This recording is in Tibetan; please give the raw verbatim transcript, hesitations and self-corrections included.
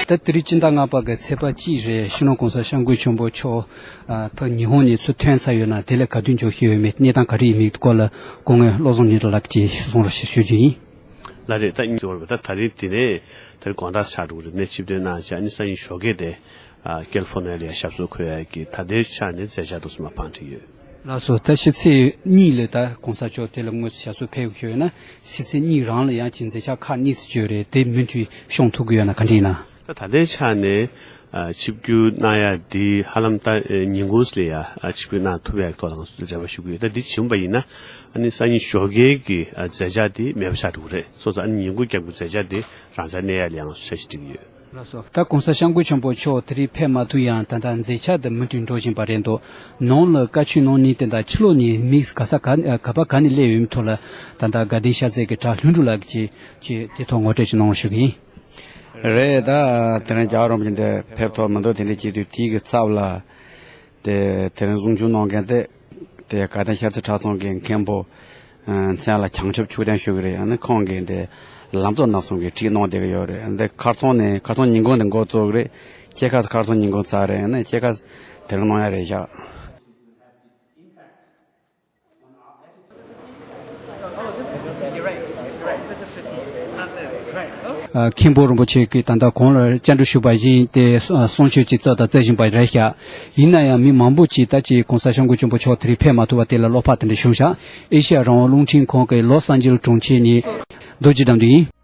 ད་དེ་རིང་སྤྱི་ཟླ་ལྔ་པ་གི་ཚེས་པ་གཅིག་རེད། སྤྱི་ནོར་གོང་ས་སྐྱབས་མགོན་ཆེན་པོ་མཆོག་ཨ་ཕར་ཉི་ཧོང་ནས་ཚུར་ཐོན་ཚར་ཡོད་ན། དེ་ལ་ག་དུས་འབྱོར་བཞིན་ཡོད་མེད། གནས་སྟངས་ག་རེ་ཡིན་མིན་སྐོར་ལ་སྐུ་ངོ་བློ་བཟང་སྙན་གྲགས་ལགས་ཀྱིས་གསུང་རོགས་ཞེས་ཞུ་རྒྱུ་ཡིན། ལགས་རེད། ད་ཉིན་གཅིག་བར་བ་ད་ད་རེས་དེ་ནས་ད་རེས་དགོང་དག་ཆགས་འགྲོ་གི་རེད། ནས་ཆིབས་བསྒྱུར་གནང་བྱས་ནས་སང་ཉིན་ཞོགས་ཀས་དེ་ཨ་ཀེ་ལི་ཧྥོར་ནི་ཡ་ལ་ཡ་ཞབས་སོར་འཁོད་ཡ་གི་ད་ལྟའི་ཆ་ནས་མཛད་འཆར་དུ་སུ་མ་བང་བྲིས་ཡོད། ལགས་སོ། ད་ཕྱི་ཚེས་གཉིས་ལ་ད་གོང་ས་མཆོག་དེ་ལ་དངོས་སུ་ཞབས་སོར་ཕེབས་ཡོད་ན། ཕྱི་ཚེས་གཉིས་རང་ལ་ཡང་ཅིག་མཛད་འཆར་ཁག་གཉིས་ཙམ་ཅིག་ཡོད་རེད། དེ་མུ་མཐུད་སྐྱོང་ཐུབ་ཀྱི་ཡོད་ན་ག་འདྲ་ཡིན་ན། ད་ད་ལྟའི་ཆ་ནས་ཨ་ཆིབས་བསྒྱུར་གནང་ཡ་འདི་ཧ་ལམ་ད་ཨ་ཉིན་གུང་ལ་ཡ་ཨ་ཆིབས་བསྒྱུར་གནང་ཐུབ་ཡ་གི་ཐོག་ལ་ང་ཚོ་རེ་བ་ཞུ་གི་ཡོད། ད་འདི་བྱུང་བ་ཡིན་ན་ཨ་ནི་སང་ཉིན་ཞོགས་ཀའི་གི་ཨ་མཛད་འཆར་དེ་མེད་པ་ཆགས་འགྲོ་གི་རེད། སོང་ཙང་ཨ་ནི་ཉིན་གུང་རྒྱབ་ཀྱི་མཛད་འཆར་དེ་རང་འཇགས་གནས་ཡ་ལ་ཡང་འཆར་གཞི་སྒྲིག་གི་ཡོད། ལགས་སོ། ད་གོང་ས་སྐྱབས་མགོན་ཆེན་པོ་མཆོག་དེ་རིང་ཕེབས་མ་ཐུབ་ཡང་། ད་ལྟ་མཛད་འཆར་དེ་མུ་མཐུད་འགྲོ་བཞིན་པ་རེད་འདུག། ནང་ལ་བཀའ་ཆོས་གནང་ནི་དེ་དང་ཕྱི་ལོགས་ནས་མི་ག་ས་ག་ག་པ་ག་ནས་སླེབས་ཡོད་མེད་ཐོག་ལ་ད་ལྟ་དགའ་ལྡན་ཤར་རྩེ་གི་གྲྭ་ལྷུན་གྲུབ་ལགས་ཀྱིས་ཅིག་དེ་ཐོག་ངོ་སྤྲོད་ཅིག་གནང་རོགས་ཞུ་གི་ཡིན། རེད། ད་དེ་རིང་རྒྱལ་བ་རིན་པོ་ཆེ་འདིར་ཕེབས་ཐུབ་མི་འདུག། དེ་འདྲ་བྱེད་དུས་དེའི་གི་ཚབ་ལ། དེ་དེ་རིང་གཟུངས་ཆུང་གནང་མཁན་དེ། དེ་དགའ་ལྡན་ཤར་རྩེ་གྲྭ་ཚང་གི་མཁན་པོ་ཨ་མཚན་ལ་བྱང་ཆུབ་ཆོས་ལྡན་ཞུ་གི་རེད། ཨ་ནི་ཁོང་གིས་འདི་ལམ་གཙོ་རྣམ་གསུམ་གྱི་ཁྲིད་གནང་བསྡད་ཀྱི་ཡོད་རེད། འདི་ཁ་སང་ནས་ཁ་སང་ཉིན་གུང་དེ་འགོ་བཙུགས་ཀྱི་རེད། ཁྱེད་ཁ་ཁ་སང་ཉིན་གུང་ཚར་རེད། ཨ་ནི་ཁྱེད་ཁ་དེ་རིང་གནང་ཡ་རེད་ཤག། ཨ་མཁན་པོ་རིན་པོ་ཆེ་གིས་ད་ལྟ་གོང་ལ་བཅར་འདྲི་ཞུས་པ་བཞིན་དེ་གསུང་ཆོས་ཅིག་བསྩལ་དང་བསྩལ་བཞིན་པ་རེད་ཤག། ཡིན་ན་ཡང་མི་མང་པོ་ཅིག་ད་ཅིག་གོང་ས་སྐྱབས་མགོན་ཆེན་པོ་མཆོག་དེ་རིང་ཕེབས་མ་ཐུབ་པ་དེ་ལ་བློ་ཕམ་དེ་འདྲ་བྱུང་ཤག། ཨེ་ཤེ་ཡ་རང་དབང་རླུང་འཕྲིན་ཁང་གི་ལོ་སི་ཨན་ཇི་ལེ་སི་དྲུང་ཆེ་ནས་རྡོ་རྗེ་དགྲ་འདུལ་ཡིན།